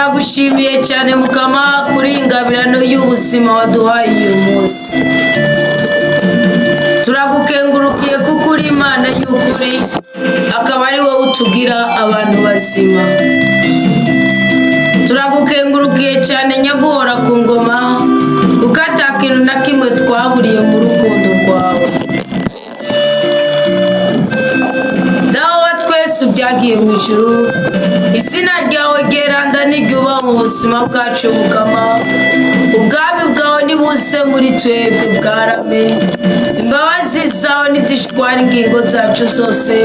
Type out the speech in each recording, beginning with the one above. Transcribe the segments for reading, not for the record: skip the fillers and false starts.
Turagushimiye cyane Mukama kuri iyi ngabirano y'ubuzima waduhaye uyu munsi. Turagukengurukiye kuko uri Imana y'ukuri, akaba ari wowe utugira abantu bazima. Turagukengurukiye cyane nyaguhora ku ngoma, kuko ata kintu na kimwe twaburiye mu rukundo rwawe. Dawe wa twese ubyagiye mu ijuru, izina ryawe ryeranda n'iryubaho mu buzima bwacu Mukama. Ubwami bwawe nibuze muri twebwe bwarame, imbabazi zawe nizishwara ingingo zacu zose,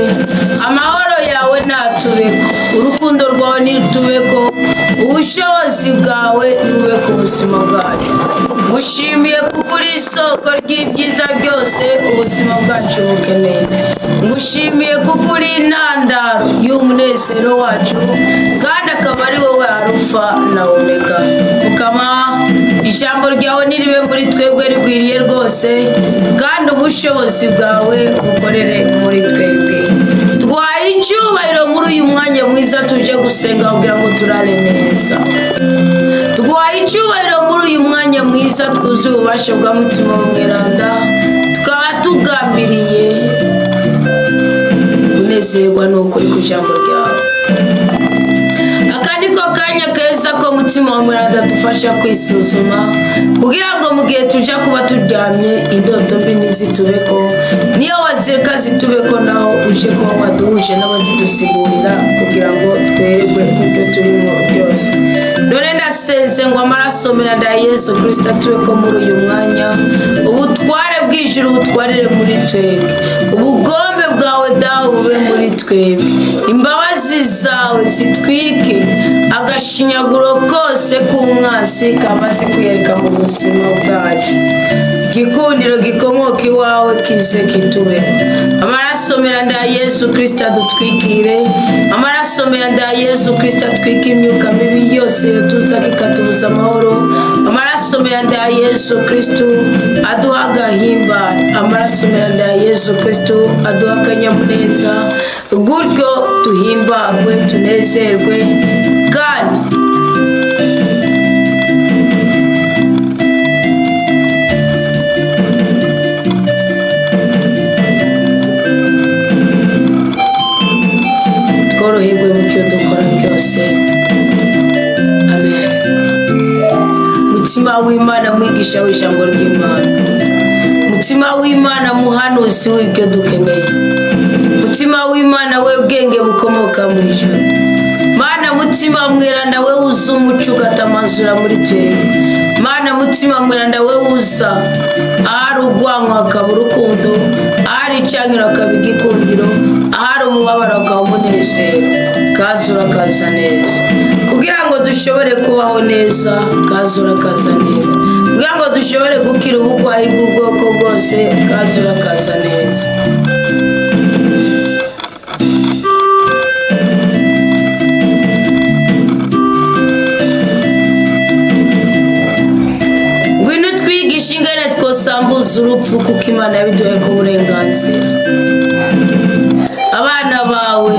amahoro yawe natubeko, urukundo rwawe nirutubeko, ubushobozi bwawe nibube ku buzima bwacu. Ngushimiye kuko uri isoko ry'ibyiza byose ubuzima bwacu bukeneye. Ngushimiye kuko uri intandaro y'umunezero wacu, kandi akaba ari wowe Arufa na Omega. Mukama, ijambo ryawe niribe muri twebwe rigwiriye rwose, kandi ubushobozi bwawe bukorere muri twebwe. Twaye icyubahiro muri uyu mwanya mwiza tuje gusenga kugira ngo turare neza. Twaye icyubahiro muri uyu mwanya mwiza twuzuye ububasha bwa Mutima Mweranda, tukaba tugambiriye kunezerwa n'ukuri ku ijambo ryawe. Aka niko kanya keza ko Mutima wa Mweranda dufasha kwisuzuma, kugira ngo mu gihe tujya kuba turyamye indoto mbi ntizitubeko, niyo wazireka zitubeko, naho uje kuba waduhuje n'abazidusigurira kugira ngo twererwe ibyo turimo byose. None ndasenze ngo amaraso meranda ya Yesu Kirisito atubeko muri uyu mwanya, ubutware bw'ijuru butwarire muri twebwe, ubugombe bwawe Dawe bube muri twebwe, imbabazi zawe zitwike agashinyaguro kose k'umwansi kamaze kwiyereka mu buzima bwacu. Igikundiro gikomoka iwawe kize kitubeho. Amaraso meranda ya Yesu Kirisito adutwikire, amaraso meranda ya Yesu Kirisito atwike imyuka mibi yose yotuza kikatubuza amahoro. Amaraso meranda ya Yesu Kirisito aduha agahimbare, amaraso meranda ya Yesu Kirisito aduha akanyamuneza, gutyo tuhimbarwe tunezerwe, kandi tworoherwe mu byo dukora byose. Amen. Mutima w'Imana, mwigisha w'ijambo ry'Imana, Mutima w'Imana, muhanuzi w'ibyo dukeneye, Mutima w'Imana, we bwenge bukomoka mu ijuru, Mana Mutima Mweranda, we wuza umuco ugatamazura muri twebwe, Mana Mutima Mweranda, we wuza ahari urwango hakaba urukundo, ahari icangiro hakaba igikundiro, ahari umubabaro hakaba umunezero, kaza urakaza neza kugira ngo dushobore kubaho neza, kaza urakaza neza kugira ngo dushobore gukira uburwayi bw'ubwoko bwose, kaza urakaza neza. Ngwino twigishe ingene twosambuza urupfu, kuko Imana yabiduhaye ku burenganzira. Abana bawe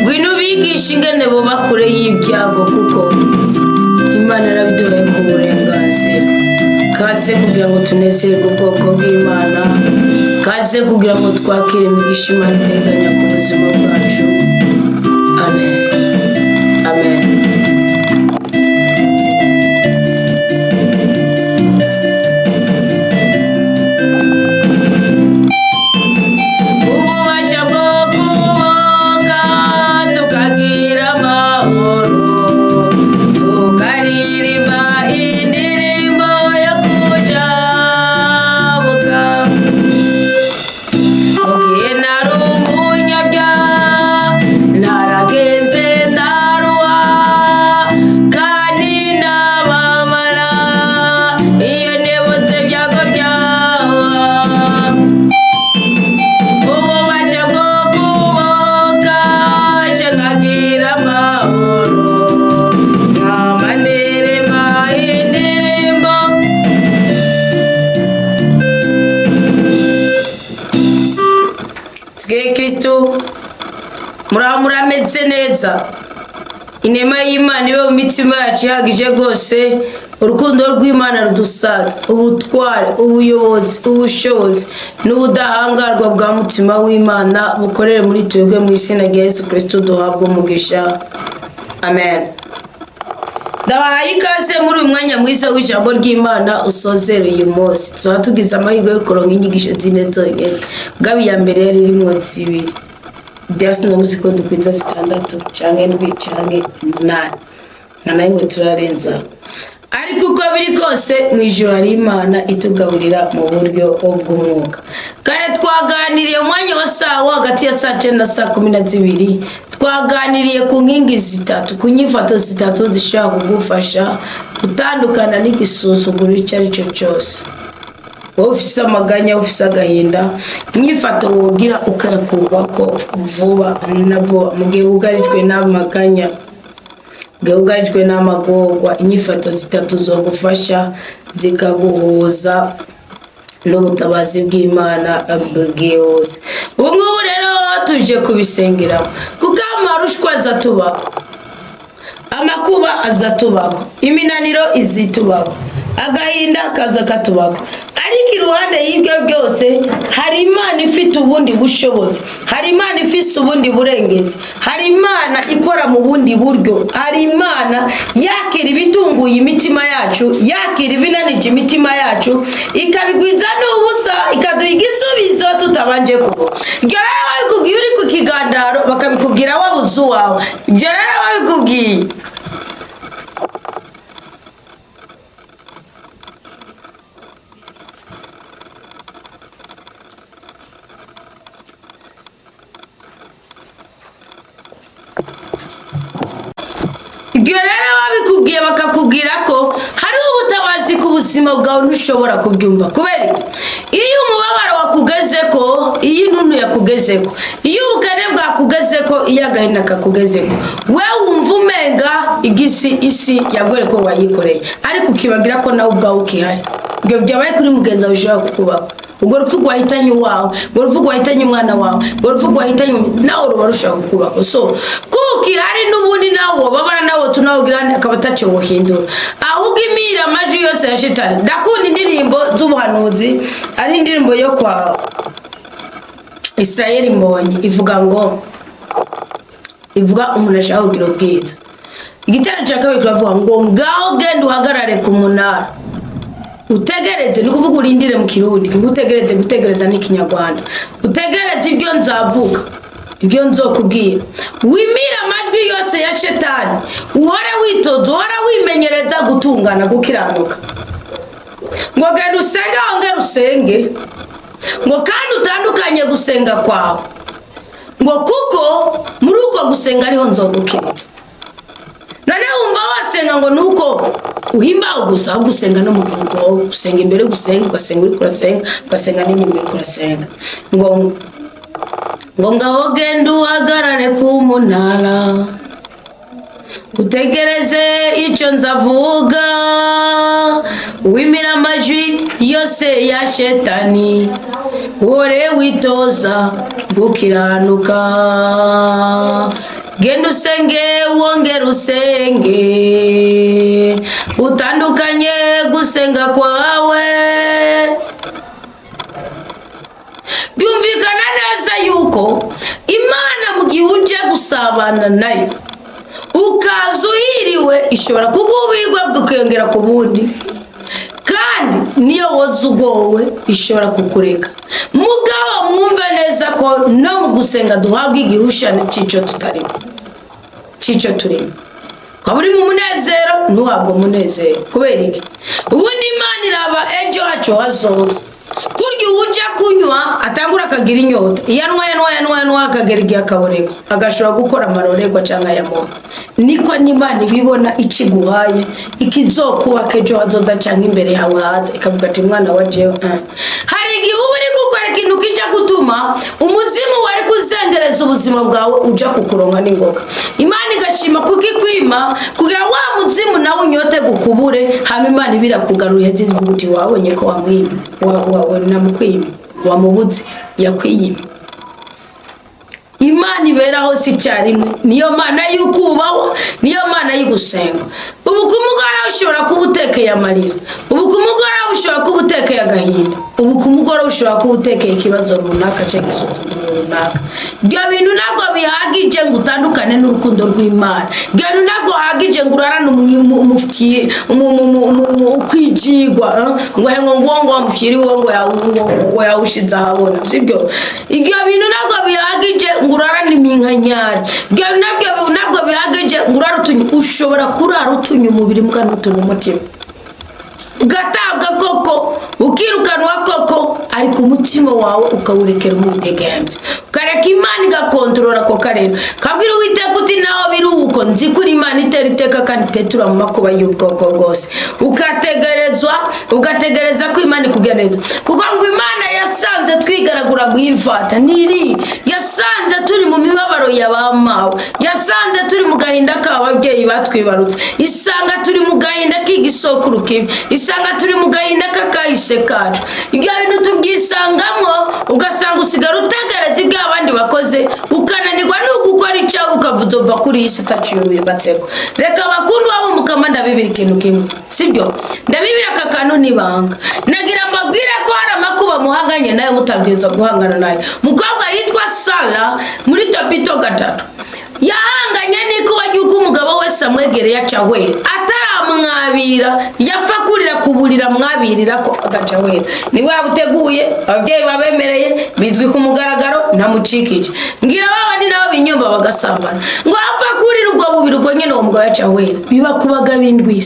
ngwino ubigishe ingene boba kure y'ibyago, kuko Imana yarabiduhaye ku burenganzira. Kaze kugira ngo tunezerwe ubwoko bw'Imana, kaze kugira ngo twakire imigisha Imana iteganya ku buzima bwacu. Amen, amen. Ububasha bwo kuboga tukagira amahoro, tukaririmba indirimbo yo kujabuka. Mu gihe nari umunyabyaha narageze ndaruha kandi ndababara, iyo nibutse ibyago byawe, ububasha bwo kuboga nkagira amahoro, nkama ndirimba indirimbo. Tugere Kristo, muraho murameze neza. Inema y'Imana ibe mu mitima yacu ihagije rwose. Urukundo rw'Imana rudusaga, ubutware, ubuyobozi, ubushobozi n'ubudahangarwa bwa mutima w'Imana bukorere muri twebwe mu izina rya Yesu Kristo duhabwa umugisha. Amen. Ndabahaye ikaze muri uyu mwanya mwiza w'ijambo ry'Imana usozera uyu munsi. Tuzaba tugize amahirwe yo kuronka inyigisho zine zonyine, bwaba iya mbere yari irimwo zibiri, byasi no muzi ko dukwiza zitandatu canke ndwi canke umunani, nta na rimwe turarenzaho. Ariko uko biri kose, mu ijoro hari Imana itugaburira mu buryo bw'umwuka. Kare twaganiriye umwanya wa sawa hagati ya saa 9 na saa 12, twaganiriye ku nkingi zitatu, ku nyifato zitatu zishobora kugufasha gutandukana n'igisuzuguro icyo ari cyo cyose. Wowe ufise amaganya, ufise agahinda, inyifato wogira ukayakurwako vuba na vuba mu gihe wugarijwe n'amaganya, gihe wugarijwe n'amagorwa, inyifato zitatu zogufasha zikaguhuza n'ubutabazi bw'Imana bwihuse. Ubu ngubu rero tuje kubisengeramo, kuko amarushwa azatubako, amakuba azatubako, iminaniro izitubako, agahinda kaza katubako. Ariko iruhande y'ibyo byose hari Imana ifite ubundi bushobozi, hari Imana ifise ubundi burengezi, hari Imana ikora mu bundi buryo, hari Imana yakira ibitunguye imitima yacu, yakira ibinanije imitima yacu, ikabigwiza n'ubusa, ikaduha igisubizo tutabanje kuba. Ibyo rero babikubwiye uri ku kigandaro, bakabikubwira wabuze uwawe, ibyo rero babikubwiye ibyo rero babikubwiye bakakubwira ko hari ubutabazi ku buzima bwawe, ntushobora kubyumva. Kubera iki? Iyo umubabaro wakugeze ko, iyo intuntu yakugeze ko, iyo ubukene bwakugeze ko, iyo agahinda kakugeze ko, we wumva umenga igisi isi yagore ko wayikoreye, ariko ukibagira ko nawe ubwawe ukihari. Ibyo byabaye kuri mugenzi wawe bishobora kukubaho. Urwo rupfu rwahitanye uwawe, urwo rupfu rwahitanye umwana wawe, urwo rupfu rwahitanye nawe, ruba rushobora kukubaho. So kuko ihari n'ubundi nawe wababara, nawe tunawugira akaba atacyo wuhindura, ahubwo imira amajwi yose ya shitani. Ndakunda indirimbo z'ubuhanuzi, ari indirimbo yo kwa Israel Mbonyi ivuga ngo, ivuga umuntu ashaka kugira ubwiza. Igitero cya kabiri kiravuga ngo ngaho genda uhagarare ku munara utegereze, ni ukuvuga urindire mu Kirundi, kuko utegereze gutegereza n'ikinyarwanda, utegereze ibyo nzavuga, ibyo nzokubwira, wimire amajwi yose ya shetani, uhore witoza, uhore wimenyereza gutungana, gukiranuka. Ngo genda usenge, wongere usenge, ngo kandi utandukanye gusenga kwawe, ngo kuko muri uko gusenga ariho nzogukiriza. None wumva wasenga ngo nuko uhimbawe gusa, ahubwo usenga no mu gihugu wowe usenga imbere yo gusenga, ugasenga uriko urasenga, ugasenga n'inyuma uriko urasenga. Ngo ngaho genda uhagarare ku munara utegereze icyo nzavuga, wimira amajwi yose ya shetani, wore witoza gukiranuka. Genda usenge, wongere usenge, utandukanye gusenga kwawe. Byumvikana neza yuko Imana mu gihe uje gusabana nayo ukaza uhiriwe, ishobora kuguha ubuhigwe bukiyongera ku bundi, kandi niyo woza ugowe ishobora kukureka. Mugabo mwumve neza ko no mu gusenga duhabwa igihushane cy'icyo tutarimo, cy'icyo turimo. Ukaba uri mu munezero, ntuhabwe umunezero. Kubera iki? Ubundi Imana iraba ejo hacu hazoza. Kurya ujya kunywa atangura akagira inyota, iyo anywa anywa anywa anywa akagera igihe akaborerwa, agashobora gukora amarorerwa cyangwa ayamuha. Niko n'Imana ibibona ikiguhaye ikizokubaka ejo hazoza cyangwa imbere yawe haza, ikavuga ati mwana wa jewe. Hari igihe uba uri gukora ikintu kijya gutuma umuzimu wari kuzengereza ubuzima bwawe ujya kukuronka n'ingoga, Imana igashima kukikwima kugira wa muzimu nawe unyote gukubure. Hama Imana ibirakugaruye zivuga uti wabonye ko wamwima, wamukwima, wamubuze, yakwiyima. Imana ibera hose icyarimwe, niyo Mana y'ukubahwa, niyo Mana y'ugusenga. Ubu ku mugoroba ushobora kuba utekeye amarira, ubu ku mugoroba ushobora kuba utekeye agahinda, ubu ku mugoroba ushobora kuba utekeye ikibazo runaka cyangwa igisuzuguro runaka. Ibyo bintu ntabwo bihagije ngo utandukane n'urukundo rw'Imana. Ibyo bintu ntabwo bihagije ngo urarane ukwijigwa, ngo ngo ngo ngo wamufyiri uwo ngo ngo yawushize ahabona, sibyo? Ibyo bintu ntabwo bihagije ngo urarane iminkanyari. Ibyo bintu ntabwo bihagije ngo urare utunye. Ushobora kurara utunye umubiri mbwa n'utunye umutima, ugatabwa koko, ukirukanwa koko, ariko umutima wawe ukawurekera umwidegembya, ukareka Imana igakontorora ako karere. Kabwira Uwiteka uti: "Naho biri uko, nzi ko uri Imana itera iteka kandi itetura mu makuba y'ubwoko bwose." Ugategerezwa, ugategereza ko Imana ikubwira neza, kuko ngo Imana yasanze twigaragura mu ivata niri, yasanze turi mu mibabaro ya ba mawe, yasanze turi mu gahinda k'ababyeyi batwibarutse, isanga turi mu gahinda k'igisokuru kibi, isanga turi mu gahinda k'akahise kacu. Ibyo bintu tubyisangamo, ugasanga usigara utegereza ibyo abandi bakoze, ukananirwa no gukora icyawe, ukavuza uva kuri iyi si utaciye ubibatseko. Reka bakundwa bo Mukama, ndabibira ikintu kimwe, sibyo? Ndabibira aka kantu n'ibanga. Nagira mbabwire ko hari amakuba muhanganye nayo mutabwirizwa guhangana nayo. Mukobwa yitwa Sara muri Tobito 3 yahanganye n'ikuba ry'uko umugabo wese amwegereye aca ahwera, ataramwabira yapfa kurira kuburira mwabirira ko agaca ahwera. Niwe yabuteguye, ababyeyi babemereye, bizwi ku mugaragaro, ntamucikije. Ngira babandi nabo binyumva bagasambana, ngo apfa kurira ubwo bubiri, ubwo nyene uwo mugabo yaca ahwera. Biba ku bagabo indwi.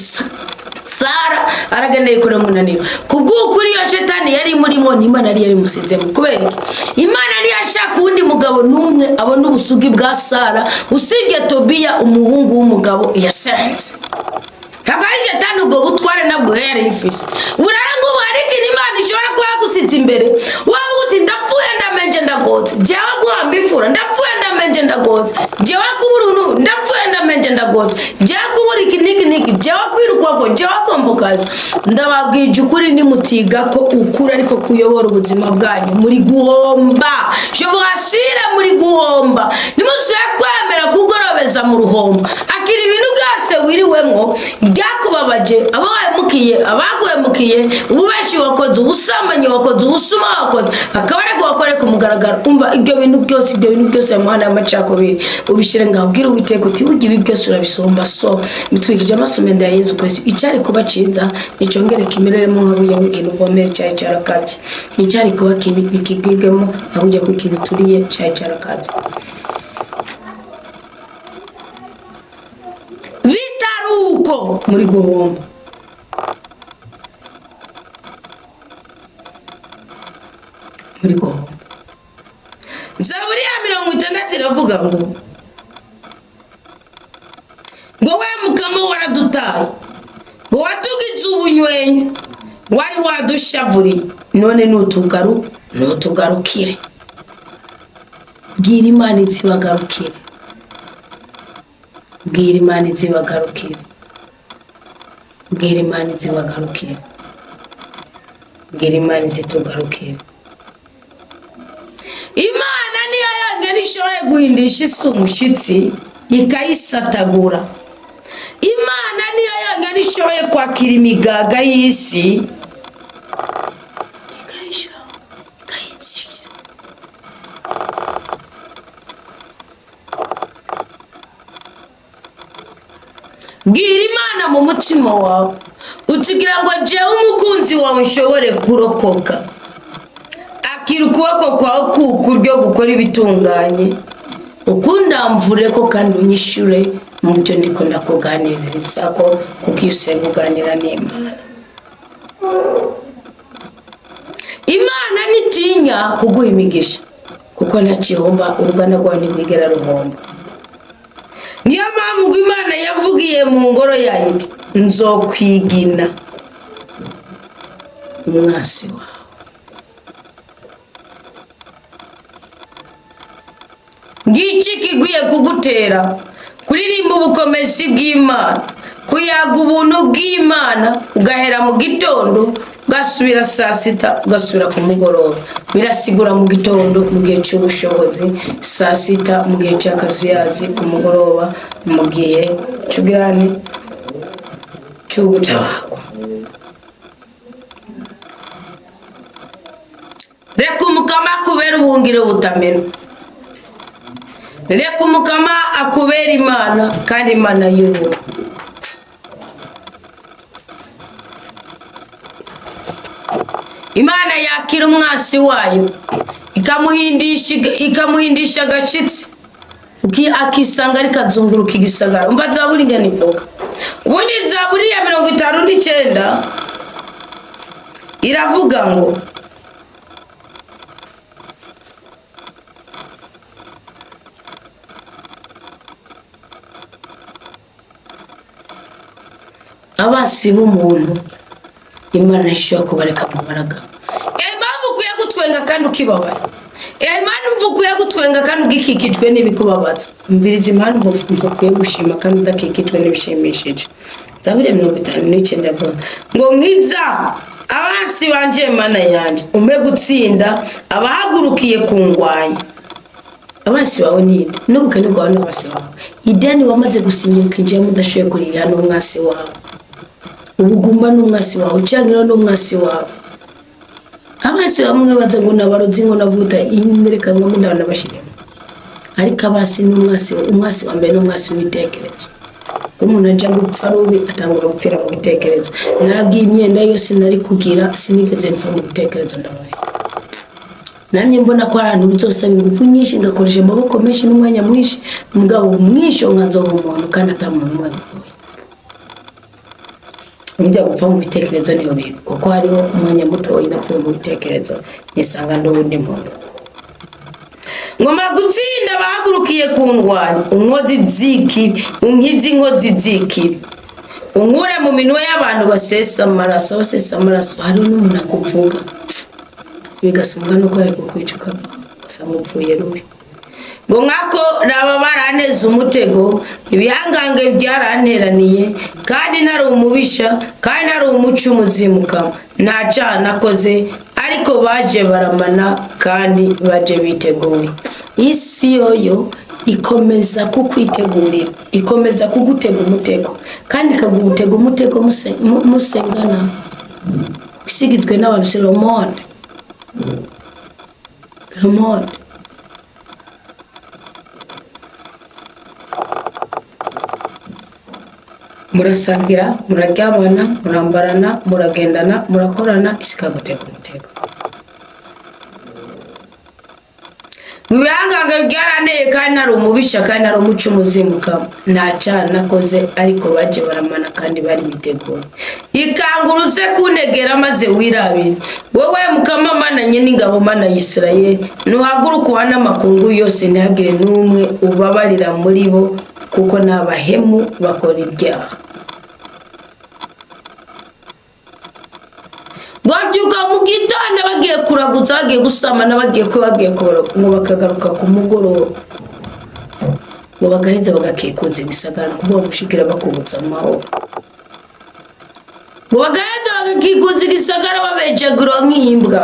Sara aragenda yikorera umunaniro kubw'ukuri. Iyo shetani yari imurimo n'Imana yari yarimusizemo. Kubera iki? Imana ntiyashaka uwundi mugabo n'umwe abona ubusugi bwa Sara usibye Tobiya, umuhungu w'umugabo yasenze. Ntabwo ari shetani, ubwo butware nabwo yari yifise. Burara ngo ubu hari ikintu Imana ishobora kuba yagusitse imbere, wavuga uti: "Ndapfuye, ndamenje, ndagotse, jewe guhamba ifura, ndapfuye, ndamenje, ndagotse, jewe kubura unu, ndapfuye, ndamenje, ndagotse, jewe kubura iki niki niki, jewe kwirukwako, jewe kombokazo." Ndababwije ukuri, nimutiga ko ukuri ariko kuyobora ubuzima bwanyu, muri guhomba. Je vous rassure, muri guhomba. Nimusubire kwemera kugorobeza mu ruhombo. Akira ibintu byose wiriwemwo byakubabaje, abo wahemukiye, abaguhemukiye, ububeshi wakoze, ubusambanyi wakoze, ubusuma wakoze, akaba ariko wakore ku mugaragaro. Umva, ibyo bintu byose, ibyo bintu byose, muhanda y'amacakubiri, ubishyire ngaho, ubwire Uwiteka uti: "Burya ibi byose urabisumba." So bitwikije amaso ya Yezu Kristo. Icyari kuba cyiza nicongere kimereremo nka burya ikintu uvomere cyari cyarakabye. Icyari kuba kibi nikigwibwemo aho ujya ku ikintu turiye cyari cyarakabye. Bitari uko, muri guhomba. Muri guhomba. Zaburi ya 60 iravuga ngo we Mukama waradutaye, ngo watugize ubunywenyu, wari wadushavuriye, none nutugarukire. Bwira Imana izibagarukire, bwira Imana izibagarukire, bwira Imana izibagarukire, bwira Imana izitugarukire. Imana niyo yonyine ishoboye guhindisha isi umushyitsi ikayisatagura. Imana niyo yonyine ishoboye kwakira imigaga y'isi ikayishyiraho, ikayitsibya. Bwira Imana mu mutima wawe utugira ngo jewe umukunzi wawe nshobore kurokoka. Akira ukuboko kwawe kukuryo gukora ibitunganye, ukundamvure ko kandi unyishure mu byo ndiko ndakuganiriza ko, kuko iyo usenga uganira n'Imana. Imana nitinya kuguha imigisha kuko ntakihomba, uruganda rwawe ntirwigera ruhomba. Niyo mpamvu ngo Imana yavugiye mu ngoro yayo iti: "Nzokwigina umwasi wawe." Ngiki kigwiye kugutera kuririmba ubukomezi bw'Imana, kuyaga ubuntu bw'Imana, ugahera mu gitondo. Ugasubira saa sita, ugasubira ku mugoroba. Birasigura mu gitondo mu gihe cy'ubushobozi, saa sita mu gihe cy'akazuyazi, ku mugoroba mu gihe cy'ubwirane cy'ugutabagwa. Reka Umukama akubera ubuhungiro butamenwa. Reka Umukama akubera Imana, kandi Imana y'ubuntu. Imana yakira umwasi wayo, ikamuhindisha agashitsi, akisanga ariko azunguruka igisagara. Umva Zaburi ingana ivuga. Ubundi Zaburi ya 59 iravuga ngo abasi b'umuntu Imana ishobora kubareka mu mbaraga. Impamvu ukwiye gutwenga kandi ukibabara, impamvu ukwiye gutwenga kandi ugikikijwe n'ibikubabaza, mbiriza impamvu ukwiye gushima kandi udakikijwe n'ibishimishije. Zaburi ya 59 avuga ngo: "Nkiza abansi banje, Mana yanjye, umpe gutsinda abahagurukiye kungwanya." Abansi bawe ninde? N'ubukene bwawe n'abasi bawe, ideni wamaze gusinya ukinjiramo udashoboye kurira n'umwasi wawe, ubugumba n'umwasi wawe, ucangira n'umwasi wawe. Abansi bamwe baza ngo nabarozi, ngo navuta indereka ngo ndabana bashiremo, ariko abasi n'umwasi. Umwasi wa mbere n'umwasi w'ibitekerezo. Ko umuntu aja gupfa rubi, atangura gupfira mu bitekerezo. Narabwiye, imyenda yose nari kugira, sinigeze mpfa mu bitekerezo. Ndabaye namye mbona ko ari ahantu bizosaba ingufu nyinshi, ngakoresha amaboko menshi n'umwanya mwinshi, mugabo mwinshi nkazoba umuntu kandi ata muntu umwe agoye. Burya gupfa mu bitekerezo niyo bibi, kuko hariho umwanya muto napfuye mu bitekerezo, nisanga n'uwundi muntu. Ngomba gutsinda abahagurukiye kundwanya, unkozi z'ikibi, unkize inkozi z'ikibi, unkure mu minwe y'abantu basesa amaraso. Basesa amaraso, hariho n'umuntu akuvuga bigasumwa nuko yari kukwica, ugasanga upfuye rubi. Ngo nkako raba, baranteze umutego, ibihangange byaranteraniye, kandi ntari umubisha, kandi ntari umucumuzi. Mukama, nta cyaha nakoze, ariko baje baramana kandi baje biteguye. Isi yoyo ikomeza kukwitegurira, ikomeza kugutega umutego, kandi ikagutega umutego musengana, isigizwe n'abantu. C'est le monde, le monde. Murasangira, muraryamana, murambarana, muragendana, murakorana, isi ikagutega umutego. Ngo ibihangange byaraneye kandi ntari umubisha, kandi ntari umucumuzi. Mukama, nta cyaha nakoze, ariko baje baramana kandi bari biteguye. Ikangura uze kuntegera maze wirabire wowe Mukama Mana n'ingabo, Mana ya Isirayeli. Nuhaguruke uhane amakungu yose, ntihagire n'umwe ubabarira muri bo, kuko ni abahemu, bakora ibyaha. Ngo babyuka mu gitondo bagiye kuraguza, bagiye gusambana, bagiye kuba, bagiye kuboroga, ngo bakagaruka ku mugoroba, ngo bagaheza bagakikuza igisagara, ni ukuvuga gushikira bakubutsa amahoro. Ngo bagaheza bagakikuza igisagara babejagura nk'imbwa,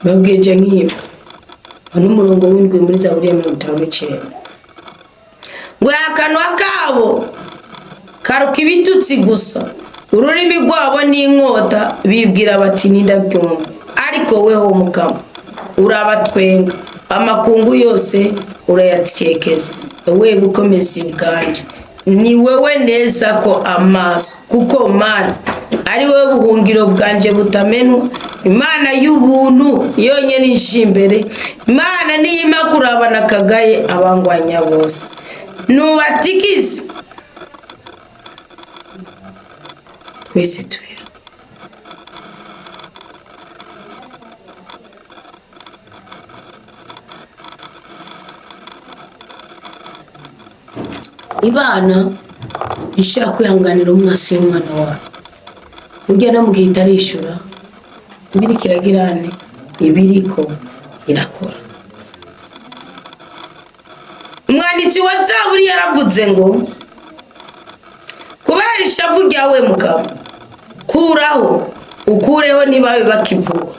babweje nk'imbwa. Uwo ni umurongo w'indwi muri Zaburi ya 59. Ngo akanwa kabo karuka ibitutsi gusa, ururimi rwabo ni inkota, bibwira bati: "Nindabyumva?" Ariko weho Mukama urabatwenga, amakungu yose urayatyekeza. Wowe bukomezi bwanje, ni wowe neza ko amaso, kuko Mana ari wowe buhungiro bwanje butamenwa, Imana y'ubuntu yonyine inje imbere. Imana niyima kurabana kagaye abangwanya bose, nubatikize twese tubera. Imana ishaka kwihanganira umwasi w'umwana wawe, burya no mu gihe itarishura, ibiriko iragirane, ibiriko irakora. Umwanditsi wa Zaburi yaravuze ngo: "Kubera ishavu ryawe, Mukama, kuraho Ukureho ntibabe bakivugwa,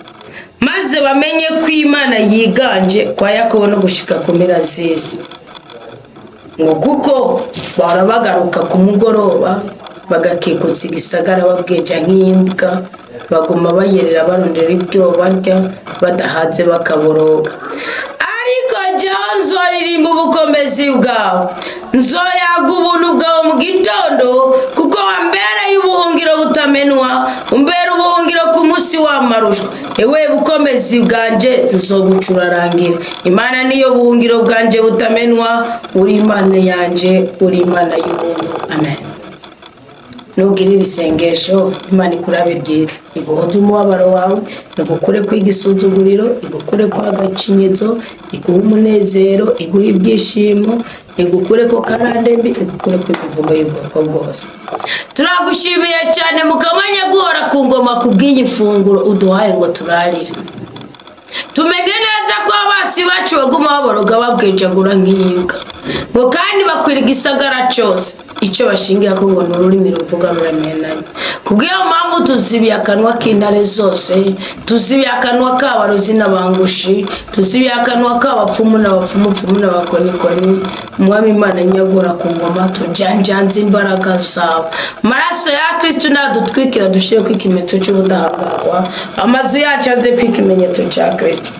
maze bamenye ko Imana yiganje kwa Yakobo no gushika ku mpera z'isi. Ngo kuko bahora bagaruka ku mugoroba, bagakikutsa igisagara babweja nk'imbwa, baguma bayerera barondera ibyo barya, badahaze bakaboroga. Ariko jewe nzoririmba ubukomezi bwawe, nzoyaga ubuntu bwawe mu gitondo, kuko wambereye ubuhungiro butamenwa, umbera ubuhungiro ku munsi w'amarushwa. Ewe bukomezi bwanje, nzogucurarangira. Imana niyo buhungiro bwanje butamenwa, uri Imana yanje, uri Imana y'ubuntu. Amen. Nugirira isengesho, Imana ikurabe ryiza, iguhoze umubabaro wawe, igukure kwiga isuzuguriro, igukure kwa agacinyizo, iguhe umunezero, iguhe ibyishimo, igukure ko karande mbi, igukure ko imivumo y'ubwoko bwose. Turagushimiye cyane, mukamanya guhora ku ngoma, ku bw'iyi funguro uduhaye ngo turarire. Tumenye neza ko abasi bacu baguma baboroga babwejagura nk'imbwa, ngo kandi bakwira igisagara cyose. Icyo bashingira ko ngo ni ururimi ruvuga ruramenanye. Kubw'iyo mpamvu tuzibiye akanwa k'intare zose, tuzibiye akanwa k'abarozi n'abangushi, tuzibiye akanwa k'abapfumu n'abapfumupfumu n'abakonikoni. Umwami Imana nyagora ku ngoma, tujanjanze imbaraga zawe. Amaraso ya Kristu nadutwikira, dushyire ko ikimenyetso cy'ubudahangarwa, amazu yacu aze ko ikimenyetso cya Kristu.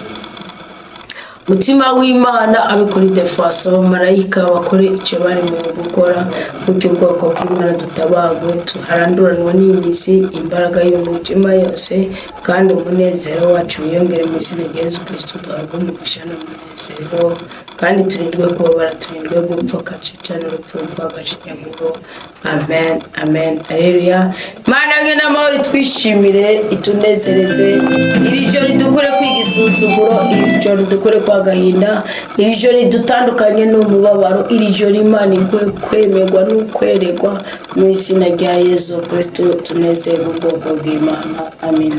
Mutima w'Imana abe kuri defasi, abamarayika bakore icyo baremewe gukora, gutyo ubwoko bw'Imana dutabagwe, tuharanduranwa n'imizi imbaraga y'umwijima yose, kandi umunezero wacu wiyongere mu izina rya Yesu Kristo. Duhabwe umugisha n'umunezero, kandi turindwe kubabara, turindwe gupfa gacica n'urupfu rw'agashinyaguro. Amen, amen, aleluya. Imana mwe n'amahoro itwishimire, itunezereze. Iri joro ridukure kwiga isuzuguro, iri joro ridukure kwa gahinda, iri joro ridutandukanye n'umubabaro, iri joro Imana iguhe kwemerwa n'ukweregwa mu izina rya Yesu Kristo. Tunezerwe ubwoko bw'Imana. Amen.